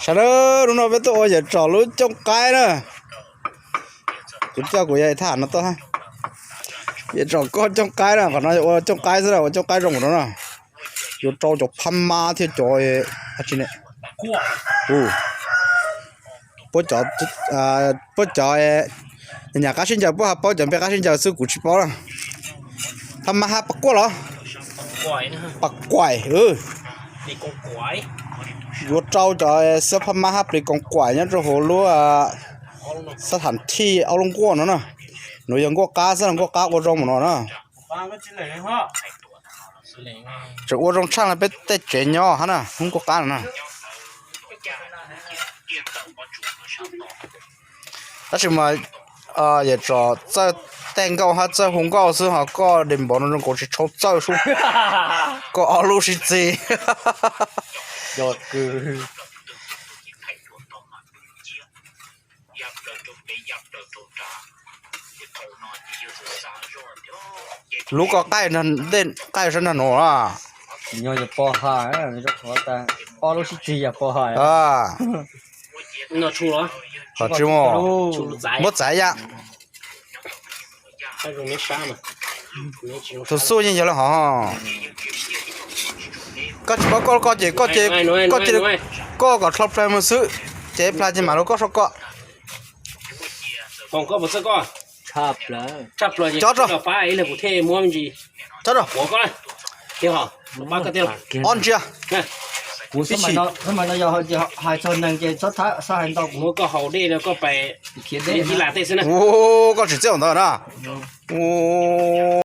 Sawv daws, hnub no peb tuaj ua yawm tsom lub cooj qaib na. Kuv coj kuv yawg thaj no tuaj. Yawm tsom koj cooj qaib na, qhov no ua cooj qaib xwb na, ua cooj qaib zoo no na. Yuav rau cov phab mab thiab cov, puab cov, puab cov nyam qab sib ncaws puab ho paub cov npe qab sib ncaws xwb kuv tsis paub na. Phab mab hab pas quaj los? Pas quaim. Yuav rau cov xiab phab mab hab plis koos quaim nyob rau hauv lub xab tham thij ob lub nkuaj no na. Nws yog nkuaj qab xwb, nkuaj qab ua zoo mus no na. Tseem ua zoo tshaj no peb tej tsev nyob hab na, lub nkuaj qab no na. Tab sis mas yawm tsom txawj tej nkauj hab txawj hu nkauj xwb ho koj de npaum no zoo nkaus tsis tshua txawj sub. Koj ob lub sib txig. Lub koj qaij sab nrag nuav. Ob lub sib txig yog pov hais. Ho tsis muab txaiv yam. Tus xuj yeej yog le hov. Koj tsis paub koj koj ces koj ces koj ces koj kom dlhau plawg mus xwb, ces plawg ces mam lug koj sau koj. Cov rau. Cov rau. Ob ntsia. Ib chim. Koj tsis txawj ntawd na.